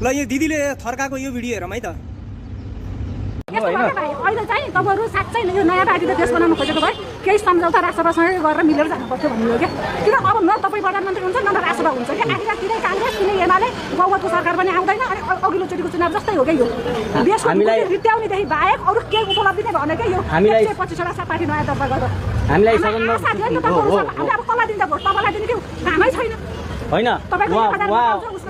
ल यो दिदीले थर्काको यो भिडियो हेरौँ है त। अहिले चाहिँ तपाईँहरू साँच्चै यो नयाँ पार्टी त देश बनाउन खोजेको भए केही सम्झौता राष्ट्रसभासँगै गरेर मिलेर जानु पर्थ्यो भन्नु हो क्या। किन अब न तपाईँ प्रधानमन्त्री हुन्छ न राष्ट्रसभा हुन्छ क्या। आखिर किनै काङ्ग्रेस किनै एमाले बहुमतको सरकार पनि आउँदैन। अनि अघिल्लोचोटिको चुनाव जस्तै हो क्या यो। देशको रित्याउनेदेखि बाहेक अरू के उपलब्धि नै भएन क्या यो। 125वटा पार्टी नयाँ दर्ता गरेर हामीलाई अब कसलाई दिन्छ भोट? तपाईँलाई दिने कि कामै छैन होइन।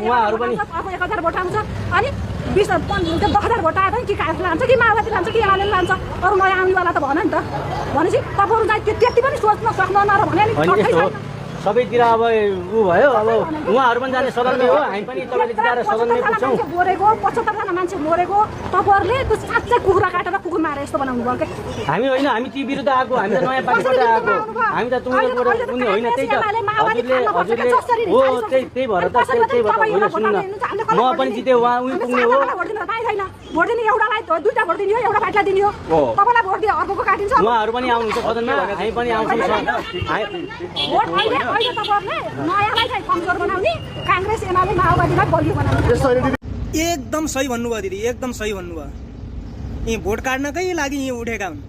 उहाँहरू पनि 1000 भोट आउँछ अनि 10,000 भोट आयो भने कि काङ्ग्रेस लान्छ कि माओवादी लान्छ कि एमाले लान्छ। अरू नयाँ आउनेवाला त भन नि त। भनेपछि तपाईँहरू चाहिँ त्यति पनि सोच्न सक्नुहुन्न र भने नि सबैतिर अब उ भयो। अब उहाँहरू पनि जाने सदनमै हो, हामी पनि तपाईँले जिताएर सदनमै पुग्छौँ। मरेको 75जना मान्छे मरेको तपाईँहरूले त्यो साँच्चै कुखुरा काटेर कुकुर मारे यस्तो बनाउनु भयो क्या। हामी होइन, हामी ती विरुद्ध आएको, हामी त नयाँ पार्टीबाट आएको, हामी त तुम्हारोबाट कुनै होइन। त्यही त हजुरले हो, त्यही भएर त होइन। सुन्नु न, म पनि जितेँ, उहाँ उही पुग्ने हो। भोट दिने एउटालाई 2टा भोट दिने हो, एउटा पार्टीलाई दिने हो। तपाईँलाई भोट दियो अर्कोको काटिन्छ। उहाँहरू पनि आउनुहुन्छ सदनमा, हामी पनि आउँछौँ। अहिले तपाईहरुले नयाँलाई चाहिँ कमजोर बनाउने, कांग्रेस एमाले माओवादीलाई बलियो बनाउने। एकदम सही भन्नुभयो दिदी, एकदम सही भन्नुभयो। यी भोट काट्नकै लागि यी उठेका हुन्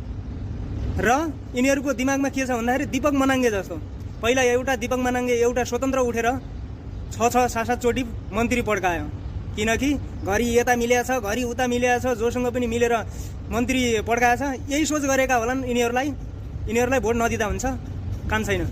र यिनीहरूको दिमागमा के छ भन्दाखेरि दीपक मनाङ्गे जस्तो। पहिला एउटा दीपक मनाङ्गे एउटा स्वतन्त्र उठेर 6-7 चोटि मन्त्री पड्कायो। किनकि घरि यता मिलेको छ, घरि उता मिलेको छ, जोसँग पनि मिलेर मन्त्री पड्काएको छ। यही सोच गरेका होलान् यिनीहरूलाई भोट नदिँदा हुन्छ, काम छैन।